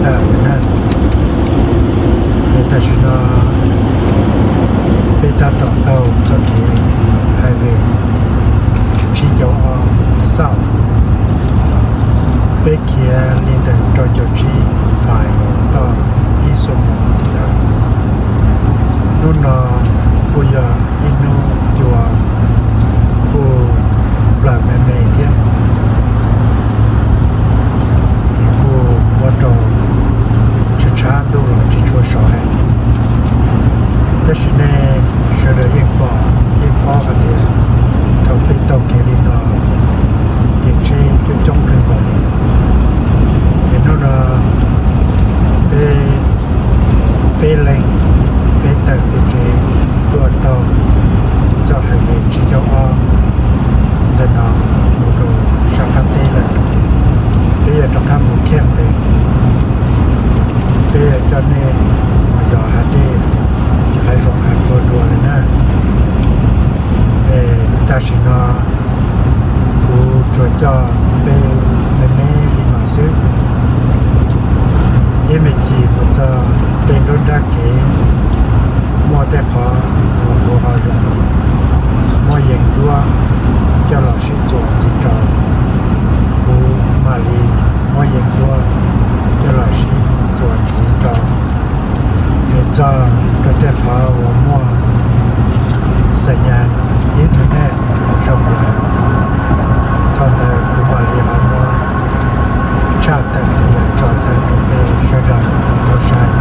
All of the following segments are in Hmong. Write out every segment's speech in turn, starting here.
tag na. Es tam sim no peb tab tom taug txoj kev Highway tsib caug ob South, peb khiav li ntawm rau caum tsib mais toj ib xuab moos ntawd. Hnub no kuj yog ib hnub cua, kuj nplawm me me thiab, kuj ua rau tshav tshav ntuj los tsis tshua sov heev. Tab sis nej sawv daws yeej pom yeej paub hais tias thaum peb taug kev li no, ces tsheb coob coob kawg nkaus li. Es hnub no peb, peb leeg, peb tawm peb tsev tuaj taug txoj Highway tsib caug ob ntawm no mus rau sab qab teb lawm. Peb yuav rov qab mus camping. Peb yuav coj nej mus yos hav dej, hav zoov hav tsuag dua lawm na. Es tam sim no kuv tsuas coj peb me me li no xwb. Ib me chim mus txog tej nruab nrab kev, muaj tej qhov uas kuv ho zoo muab yees duab coj los sib txuas ntxiv rau, kuv mam li muab yees duab coj los sib txuas ntxiv rau. Es txog rau tej qhov uas muaj xas nyas internet zoo lawm, thaum ntawd kuv mam li ho muab tshaj tawm los yog tso tawm rau peb sawv daws tau saib.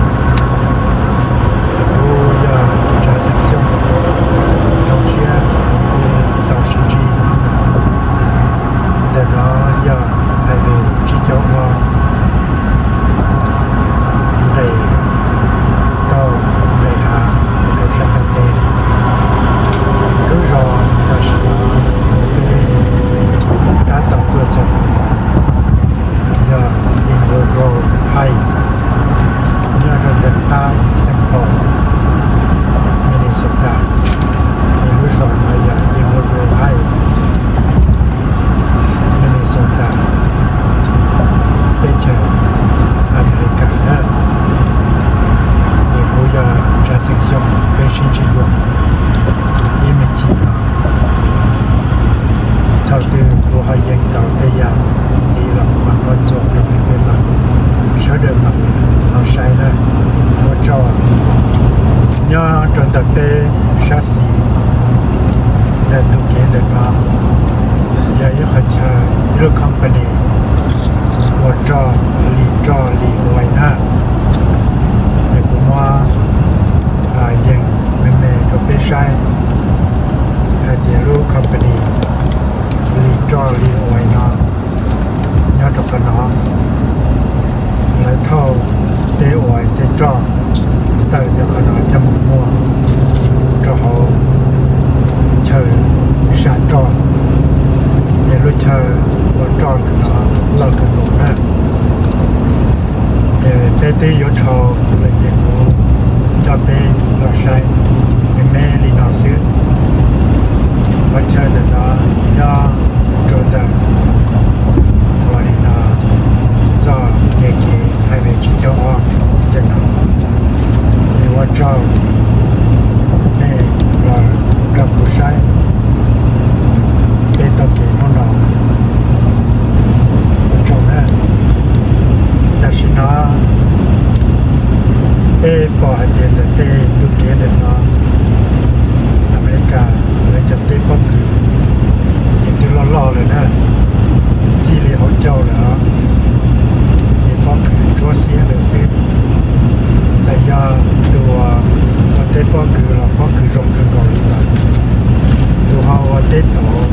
Kuv yog Tsav Xeem Xyooj, zoo siab peb tau sib ntsib hnub no. Ntawm no yog Highway tsib caug ob, nqes tau nqes hav mus rau sab qab teb. Lub zos tam sim no peb tab tom tuaj txog qhov no yog Inver Grove High, nyob rau ntawm qab Saint Paul, Minnesota. Es lub zos no yog Inver Grove High, Minnesota, teb chaws Amelikas na. Es kuv yog Tsav Xeem Xyooj, peb sib ntsib dua ib me chim no. Thaum twg kuv ho yees tau tej yam ntxiv los kuv mam muab tso rau peb los sawv daws mam li ho saib na. Ua tsaug. Nyob rau ntawm peb sab xis ntawm tus kev ntawm no yog ib qhov chaw, ib lub company ua roj, lim roj lim uas na. Ces kuv muab yees me me rau peb saib hais tias lub company lim roj lim uas no nyob rau qhov no, lawv thauj tej uas tej roj tawm ntawm qhov no coj mus muag rau hauv chaw sam roj, ces lub chaw ua roj ntawm no loj kawg nkaus na. Ces peb twb yuav dhau lawm ces kuv coj peb los saib me me li no xwb. Qhov chaw ntawm no nyob rau ntawm uas li no txoj niag kev highway tsib caug ob ntawm no. Es ua tsaug nej los nrog kuv saib peb taug kev hnub no. Ua tsaug na. Tam sim no peb pom hais tias ntawm tej ntug kev ntawm no, Amelikas lawv cov teb pob kws ces twb loj loj lawm na, txij li hauv caug lawm os, ces pob kws tsuab xiab lawm xwb. Txawm yog tus uas ua teb pob kws los pob kws zoo kawg nkaus li lawm, tus ho ua teb taum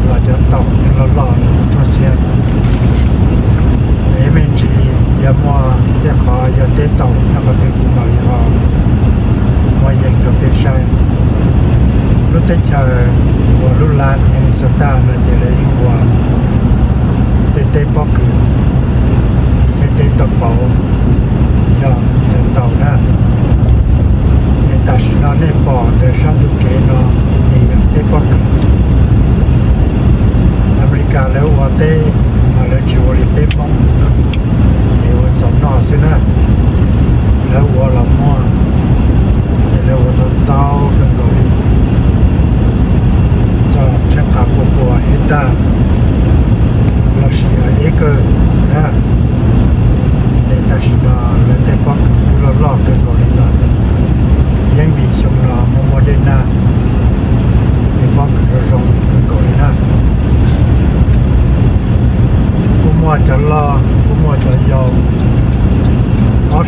los cov taum yeej loj loj tsuab xiab. Es me ntsis yog muaj tej qhov yog teb taum nyob qhov twg kuv mam li ho muab yees rau peb saib. Lub teb chaws uas lub lab Minnesota no ces lawv yeej ua tej teb pob kws thiab teb taum pauv yog cov taum na. Es tam sim no nej pom ntawm sab ntug kev no ces yog teb pob kws. Amelikas lawv ua teb mas lawv tsis ua li peb Hmoob, es ua txaus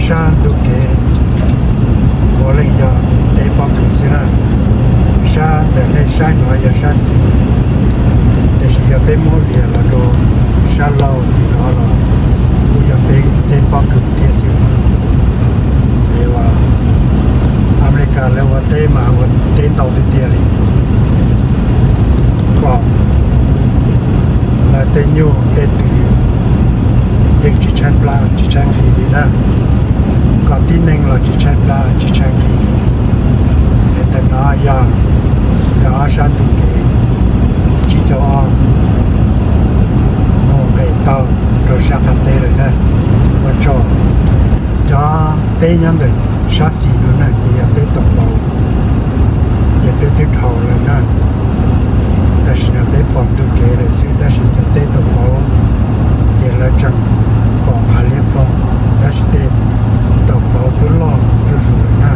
Sab ntug kev puav leej yog teb pob kws xwb na. Sab ntawm nej saib no yog sab xis, tiam sis yog peb muab vias los rau sab laug tim no los kuj yog peb teb pob kws thiab xwb. Es uas Amelikas lawv ua teb mas ua teb ntau tiag tiag li, kom lawv tej nyuj tej twm yeej tsis tshaib plab tsis tshaib nqhis li na, kom tib neeg los tsis tshaib plab tsis tshaib nqhis li. Es ntawm no yog ntawm ob sab ntug kev tsib caug ob mus nqes taug rau sab qab teb lawm na. Ua tsaug. Cov teb nyob ntawm sab xis no na ces yog teb taum pauv, ces peb twb dhau lawm na. Tam sim no peb pom ntug kev lawm xwb tab sis cov teb taum pauv ces lawv tseem pom nqhas liab ploog, tab sis tej taum pauv twb loj zuj zus lawm na.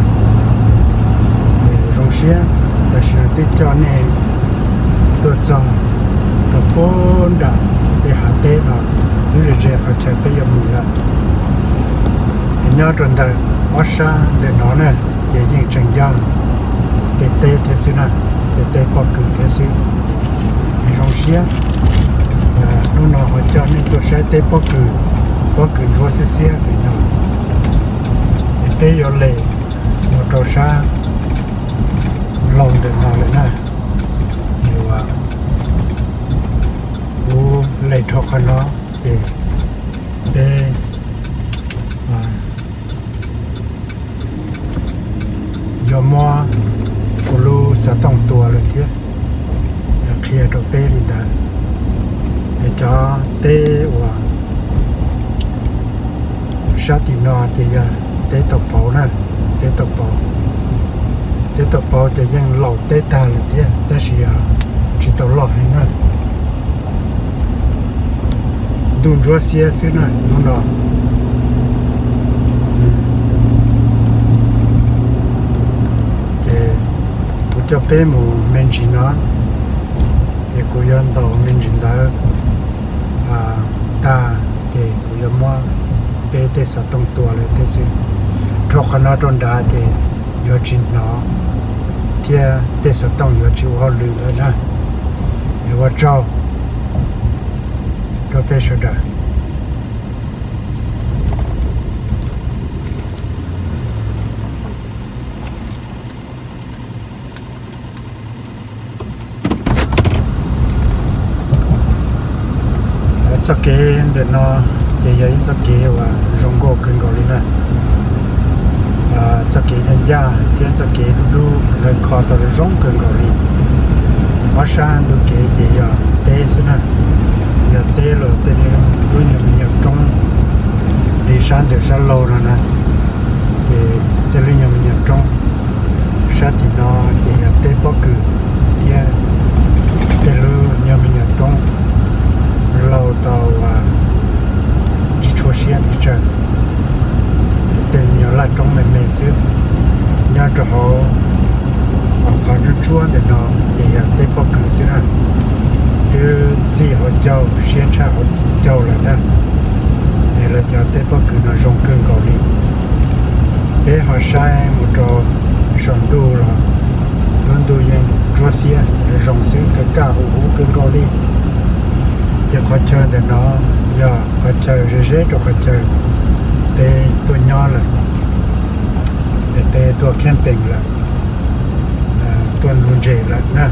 Es zoo siab tam sim no twb coj nej tuaj txog rau puag nram tej hav teb no, twb ze ze qhov chaw peb yuav mus lawm. Es nyob rau ntawm ob sab ntawm no na ces yeej tseem yog tej teb thiab xwb na, tej teb pob kws thiab xwb. Es zoo siab hnub no ho coj nej tuaj saib teb pob kws, pob kws ntsuab xiab xiab li no. Es peb yuav lem mus rau sab laug ntawm no lawm na. Es uas kuv lem dhau qhov no ces peb yuav muab kuv lub xov tooj tua lawm thiab qhia rau peb li ntawd. Es cov teb uas sab tim no ces yog teb taum pauv na, teb taum pauv. Teb taum pauv ces yeej laus teb tag lawm thiab tab sis tsis tau loj heev na. Ntuj ntsuab xiab xwb na hnub no. Ces kuv coj peb mus me ntsis no, ces kuv yuav ntaus me ntsis ntawd tag ces kuv yuav muab peb tej xov tooj tua lawm thiab xwb. Dhau qhov no rau nrad ces yuav tsis hnov thiab tej xov tooj yuav tsis ua hauj lwm lawm na. Es ua tsaug rau peb sawv daws. Txoj kev ntawm no ces yog ib txoj kev uas zoo nkauj kawg nkaus li na. Txoj kev ncaj ncaj thiab txoj kev dub dub lawv kho tau zoo kawg nkaus li. Ob sab ntug kev ces yog teb xwb na, yog teb los tej lub nyuag me nyuam roob li sab ntawm sab laug no na, ces tej lub nyuag me nyuam roob. Sab tim no ces yog teb pob kws thiab tej lub nyuag me nyuam roob laug tau tsis tshua siab pes tsawg, tej nyuag laj roob me me xwb. Nyob rau hauv qhov ntsuab ntsuab ntawm no ces yog teb pob kws xwb na, twb txij hauv caug siab tshaj hauv caug lawm na. Es lawv cov teb pob kws no zoo kawg nkaus li. Peb ho saib mus rau saum ntuj los lub ntuj yeej ntsuab xiab zoo xwb, kaj kaj huv huv kawg nkaus li. Ces qhov chaw ntawm no yog qhov chaw ze ze rau qhov chaw peb tuaj nyob lawm, es peb tuaj camping lawm, tuaj nuv ntses lawm na.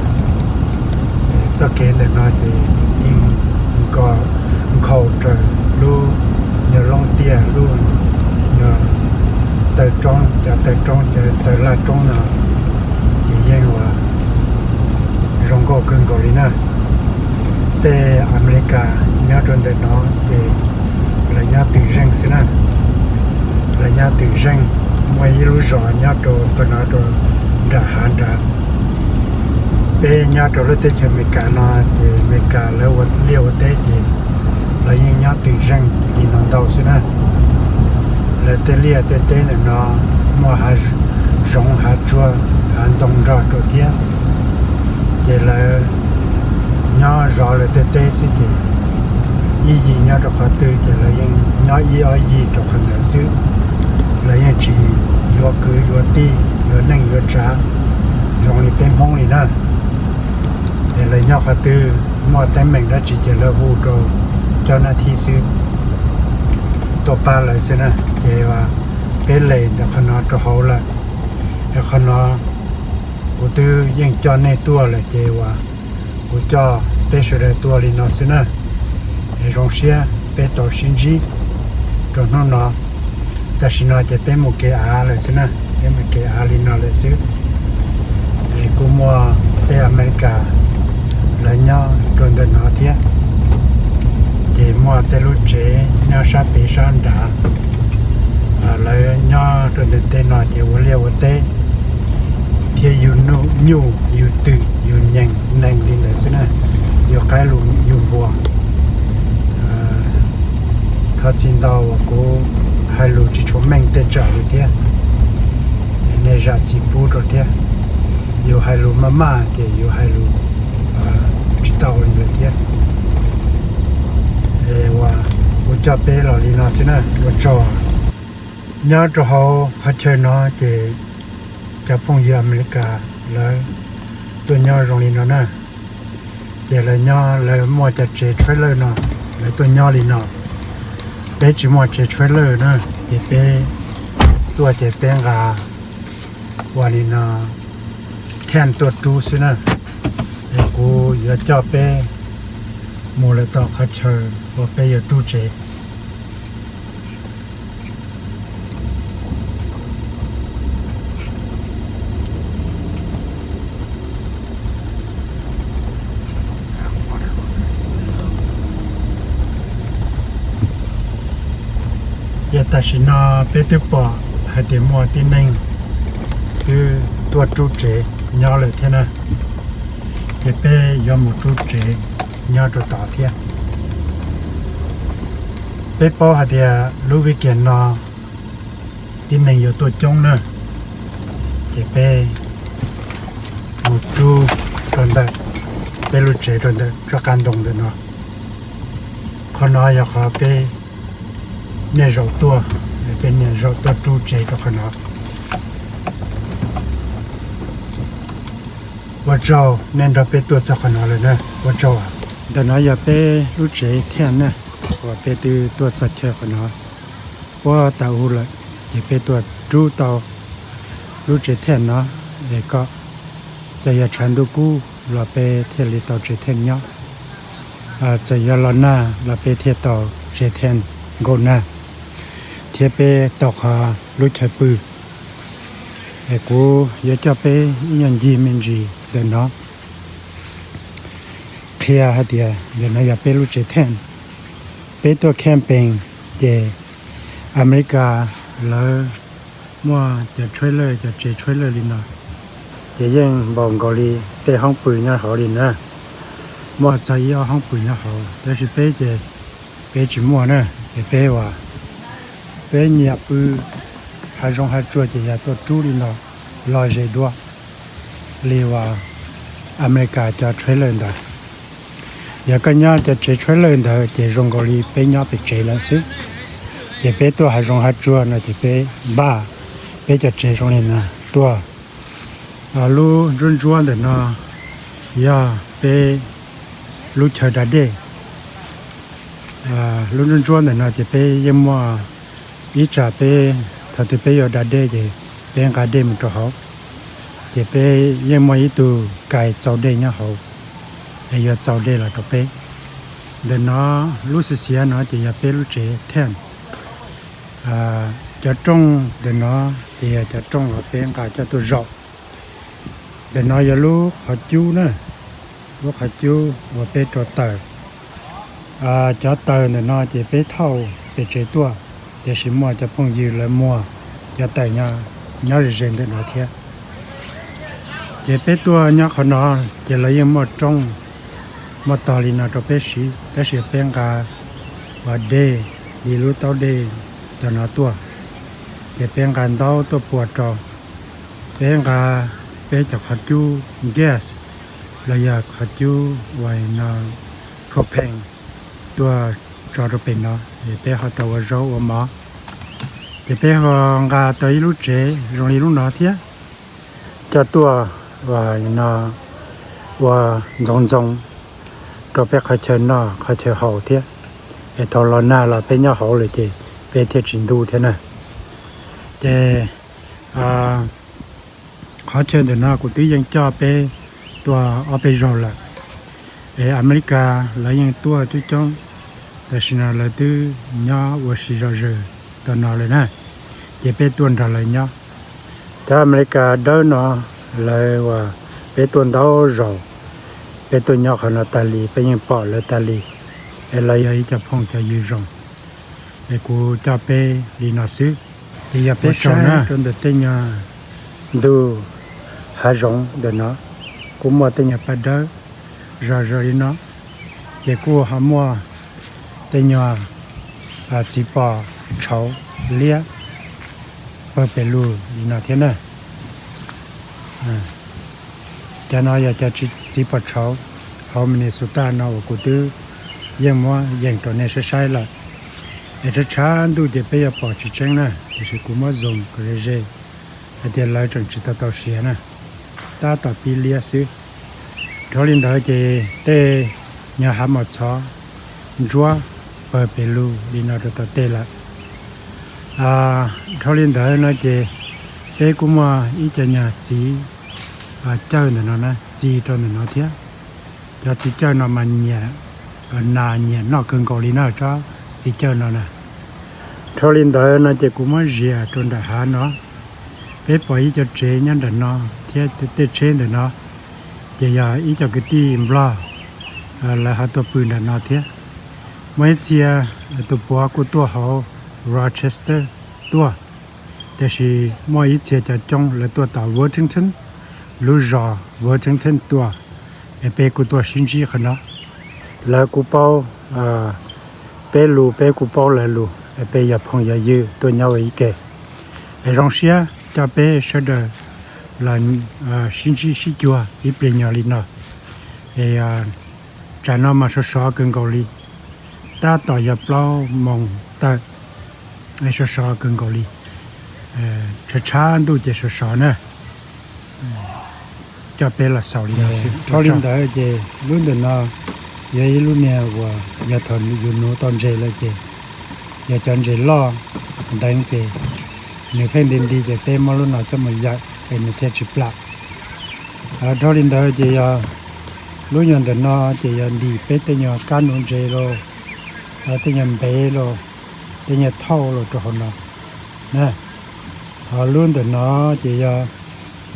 Txoj kev ntawm no ces yeej nkhaus raws lub nyuag loob tiaj, lub nyuag taw roob, cov taw roob, cov taw laj roob no ces yeej ua zoo nkauj kawg nkaus li na. Tej Amelikas nyob rau ntawm no ces lawv nyob twm zeej xwb na. Lawv nyob twm zeej, muaj ib lub zos nyob rau qhov no rau nram hav nrad. Peb nyob rau lub teb chaws Amelikas no ces Amelikas lawv ua liaj ua teb ces lawv yeej nyob twm zeej li no ntau xwb na. Lawv tej liaj tej teb ntawm no muaj hav zoov hav tsuag hav ntoo nrog rau thiab. Ces lawv nyob zov lawv tej teb xwb ces ib yim nyob rau qhov twg ces lawv yeej nyob ib ob yim rau qhov ntawd xwb. Lawv yeej tsis yuav kwv yuav tij, yuav neej yuav tsav zoo li peb Hmoob li na. Es lawv nyob qhov twg muaj teeb meem dab tsi ces lawv hu rau cov nab thib xwb, tuaj pab lawv xwb na. Ces peb les ntawm qhov no rau hauv lawm. Es qhov no kuv twb yeej coj nej tuaj lawm ces uas kuv coj peb sawv daws tuaj li no xwb na. Es zoo siab peb tau sib ntsib rau hnub no. Tam sim no ces peb mus kev av lawm xwb na, peb mus kev av li no lawm xwb. Es kuj muaj tej Amelikas lawv nyob rau ntawm no thiab. Ces muaj tej lub tsev nyob sab pem sab nrad, lawv nyob rau ntawm tej no ces ua liaj ua teb thiab yug nyuj yug twm yug nyees nees li ntawd xwb na, yug qaib yug npua. Thov txim ntau uas kuv hais lus tsis tshua meej tej tsam li thiab, nej zam txim pub rau thiab. Yus hais lus maj maj ces yus hais lus tsis tau li lawm thiab. Es uas kuv coj peb los li no xwb na, ua tsaug. Nyob rau hauv qhov chaw no ces cov phooj ywg Amelikas lawv tuaj nyob zoo li no na. Ces lawv nyob lawv muaj cov tsev trailer no, lawv tuaj nyob li no. Peb tsis muaj tsev trailer na, ces peb tuaj ces peb nqa ua li no, thiaj tuaj rub xwb na. Es kuv yuav coj peb mus lawm tom qhov chaw uas peb yuav rub tsev. Ces tam sim no peb twb pom hais tias muaj tib neeg twb tuaj rub tsev nyob lawm thiab na. Ces peb yuav mus rub tsev nyob rau tod thiab. Peb paub hais tias lub weekend no tib neeg yuav tuaj coob na, ces peb mus rub rau ntawm peb lub tsev rau ntawm tsob qab ntoo ntawm no. Qhov no yog qhov peb niaj zaus tuaj, peb niaj zaus tuaj rub tsev rau qhov no. Ua tsaug nej nrog peb tuaj txog qhov no lawm na, ua tsaug. Ntawm no yog peb lub tsev thiaj na, uas peb twb tuaj txog chaw qhov no puag ta ub lawm, ces peb tuaj rub tau lub tsev thiaj no, es kom txawm yog tshav ntuj kub los peb thiaj li tau tsev thiaj nyob, txawm yog los nag los peb thiaj tau tsev thiaj nkaum nag, thiab peb tau qhov lub chaw pw. Es kuv yuav coj peb ib nyuag ncig me ntsis ntawm no, qhia hais tias ntawm no yog peb lub tsev thiaj. Peb tuaj camping ces Amelikas lawv muaj cov trailer, cov tsev trailer li no, ces yeej npaum nkaus li tej hoob pw nyob hauv li na. Muaj txog ib ob hoob pw nyob hauv, tab sis peb ces peb tsis muaj na, ces peb uas peb nyiam pw hav zoov hav tsuag ces yog tuaj rub li no los ze dua li uas Amelikas cov trailer ntawd. Yog koj nyob cov tsev trailer ntawd ces zoo nkaus li peb nyob pem tsev lawm xwb. Ces peb tuaj hav zoov hav tsuag no ces peb npaj peb cov tsev zoo li no tuaj. Lub ntsuab ntsuab ntawm no yog peb lub chaw da dej. Lub ntsuab ntsuab ntawm no ces peb yeej muaj ib tsam peb, thaum twg peb yuav da dej ces peb nqa dej mus rau hauv, ces peb yeej muaj ib tug kais txaus dej nyob hauv, es yuav txaus dej los rau peb. Ntawm no lub xiav xiav no ces yog peb lub tsev thiaj. Cov rooj ntawm no ces yog cov rooj uas peb nqa coj tuaj zaum. Ntawm no yog lub qhov cub na, lub qhov cub uas peb rau taws. Cov taws ntawm no ces peb thauj pem tsev tuaj, tiam sis muaj cov phooj ywg lawv muag cov taws nyob ze ze ntawm no thiab. Ces peb tuaj nyob qhov no ces lawv yeej muaj rooj, muaj tog li no rau peb siv, tab sis peb nqa uas dej li lub taub dej ntawm no tuaj, ces peb nqa ntaub tuaj pua rau. Peb nqa peb cov qhov cub gas los yog qhov cub uas no propane tuaj tso rau pem no, es peb ho tau ua zaub ua mov. Ces peb ho nqa tau ib lub tsev zoo li lub no thiab, coj tuaj ua ntxoov ntxoo rau peb qhov chaw noj qhov chaw haus thiab. Es thaum los nag los peb nyob hauv lawm ces peb thiaj tsis ntub thiab na. Ces qhov chaw ntawm no kuv twb yeej coj peb tuaj ob peb zaug lawm. Es Amelikas lawv yeej tuaj coob coob, tam sim no lawv twb nyob ua si zom zaws tom no lawm na, ces peb tuaj nrog lawv nyob. Cov Amelikas dawb no, lawv uas peb tuaj ntau zaus, peb tuaj nyob qhov no tas li, peb yeej pom lawv tas li, es lawv yog ib co phooj cov ywg zoo. Es kuv coj peb li no xwb, ces yog peb saib rau ntawm tej nyuag ntug hav zoov ntawm no, kuj muaj tej nyuag paj dawb zom zaws li no, ces kuj ho muaj tej nyuag txiv pos tshauv liab pawg pes lug li no thiab na. Cov no yog cov txiv pos tshauv hauv Minnesota no uas kuv twb yeej muab yees rau nej saib saib lawm. Es tshav tshav ntuj ces peb yuav pom tsis tseeb na, tiam sis kuv muab zoom kom ze ze hais tias lawv tseem tsis tau tau siav na, tab tom pib liab xwb. Dhau li ntawd ces tej nyuag hav mos txhov ntsuab pawg pes lug li no rau tom tej lawm. Dhau li ntawd no ces peb kuj muaj ib co nyuag txiv cawj ntawm no na, txi rau ntawm no thiab. Cov txiv cawj no mas nyiam, nas nyiam noj kawg nkaus li na tsob txiv cawj no na. Dhau li ntawd no ces kuv muab zias rau nram hav no, peb pom ib co tsev nyob nram no thiab tej tsheb ntawm no, ces yog ib co kwv tij Nplog lawv ho tuaj pw nram no thiab. Muaj ib txhia tus puav kuj tuaj hauv Rochester tuaj, tiam sis muaj ib txhia cov coob lawv tuaj tom Worthington, lub zos Worthington tuaj, es peb kuj tuaj sib ntsib qhov no. Lawv kuj paub peb lus, peb kuj paub lawv lus, es peb yog phooj yog ywg tuaj nyob ua ib ke. Es zoo siab coj peb sawv daws los sib ntsib sib cuag ib pliag nyuag li no. Es tsam no mas sov sov kawg nkaus li, tab tom yog plaub moos tawm, sov sov kawg nkaus li. Tshav tshav ntuj ces sov sov na. Coj peb los xaus li no xwb. Dhau li ntawd ces lub ntawm no yog ib lub niag uas yog thaum yus nuv tau ntses lawm ces yog cov ntses loj nteev ces nws pheej nti nti ces peb muab lub no coj mus yawm es nws thiaj tsis plam. Dhau li ntawd ces yog lub nyuag ntawm no ces yog ntim peb tej nyuag kab nuv ntses los, tej nyuag npev los, tej nyuag thauj los rau hauv no na. Ho lub ntawm no ces yog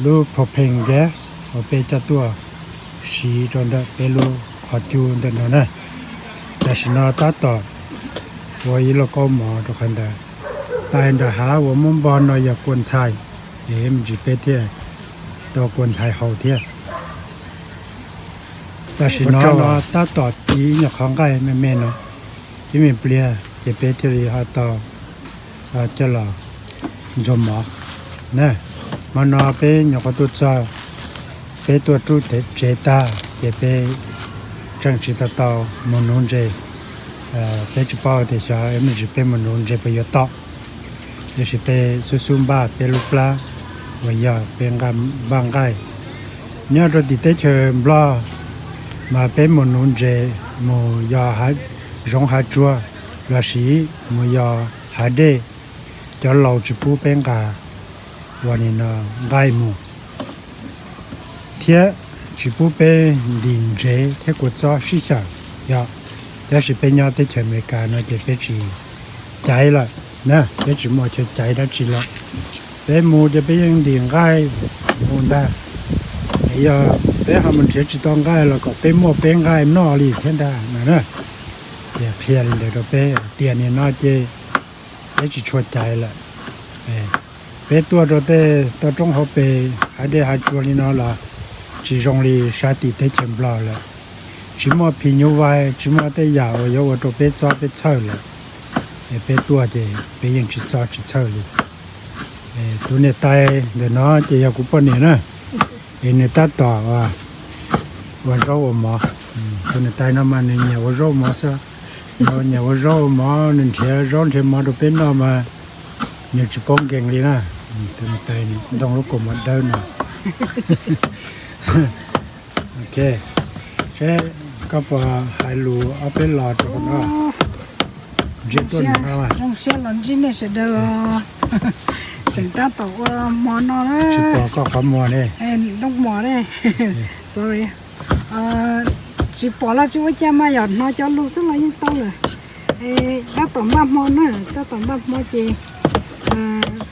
lub propane gas uas peb coj tuaj siv rau ntawm peb lub qhov cub ntawm no na. Tam sim no tab tom ua ib lauj kaub mov rau qhov ntawd. Tais nram hav uas muab npog no yog kua ntxhais, es me ntsis peb thiaj tau kua ntxhais haus thiab. Tam sim no no tab tom tiv nyuag qhov nqaij me me no, ib me pliag ces peb thiaj li ho tau coj los ntxuag mov na. Hmo no peb nyuam qhuav tuaj txog, peb tuaj rub tsev tag ces peb tseem tsis tau tau mus nuv ntses. Peb tsis paub tias xyov me ntsis peb mus nuv ntses puas yuav tau, tiam sis peb xub xub npaj peb lub plab uas yog peb npaj nqaij. Nyob rau tim teb chaws Nplog mas peb mus nuv ntses mus yos zoov hav tsuag lossis mus yos hav dej, cov laus tsis pub peb nqa uas nim no nqaij mus, thiab tsis pub peb ntim ntsev thiab kua txob sib xyaw, yog, tab sis peb nyob teb chaws Amelikas no ces peb tsis caiv lawm na, peb tsis muaj chaw caiv dab tsi lawm. Peb mus ces peb yeej ntim nqaij mus ntag. Yog peb ho mus nrhiav tsis tau nqaij los kom peb muaj peb nqaij noj li thiab ntag no na. Ces qhia li ntawd rau peb tias nim no ces peb tsis tshua caiv lawm. Peb tuaj rau tej toj roob hauv pes hav dej hav tsuag li no los tsis zoo li sab tim teb chaws Nplog lawm. Tsis muaj phim nyuj vais, tsis muaj tej yam uas yuav ua rau peb txob peb txhawj lawm. Es peb tuaj ces peb yeej tsis txob tsis txhawj li. Tus niam tais ntawm no ces yog kuv poj niam na, es nws tab tom ua zaub ua mov. Tus niam tais no mas nws nyiam ua zaub ua mov xwb, nws nyiam ua zaub ua mov, nws nrhiav zaub nrhiav mov rau peb noj mas Nws tsis paub nkees li na. Tus tais ntoo lub kaus mom dawb no. Ok, seb koj puas hais lus ob peb los rau no. Ntsib tuaj nws no. Zoo siab los ntsib nej sawv daws. Tseem tab tom ua mov no na. Tsis pom koj qhov muag ne. Ntoo mom ne. Sorry. Tsis pom los tsis ua cas mas yog hnov cov lus xwb los yeej tau lawm. Tab tom npaj hmo na, tab tom npaj hmo ces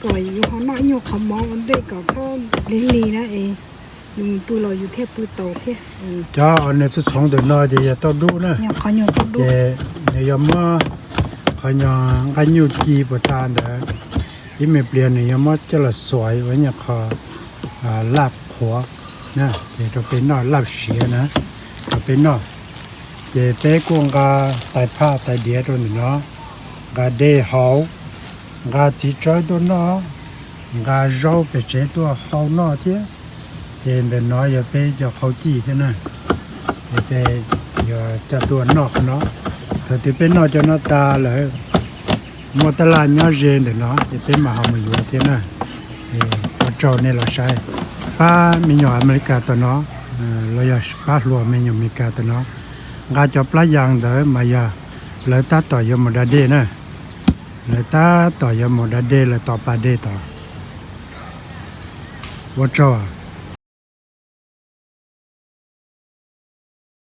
kom yus ho noj ib nyuag qhov mov ua ntej kom txhob lig lig na es yus mus pw los yus thiaj pw tau thiab. Cov nws txhoov txhoov ntawm no ces yog tauj dub na. Ces nws yog muab qhov nyuag nqaij nyuj ci puas tas ntawd, ib me pliag nws yog muab coj los xuas ua nyuag qhov laj qhuav na, ces rau peb noj, laj siav na, rau peb noj. Ces peb kuj nqa tais phaj tais diav rau ntawm no, nqa dej hau, nqa txiv tsawb tuaj noj, nqa zaub pem tsev tuaj hau noj thiab. Ces ntawm no yog peb cov qhau cij thiab na, es peb yuav coj tuaj noj qhov no. Thaum twg peb noj cov no tas lawm, muaj tab laj nyob ze ntawm no ces peb mam ho mus yuav thiab na. Ua tsaug nej los saib. Pab me nyuam Amelikas tom no, los yog pab hluas me nyuam Amelikas tom no, nqa cov plab yas ntawd mas yog lawv tab tom yuav mus da dej na. Lawv tab tom yuav mus da dej, lawv tos pas dej tod. Ua tsaug.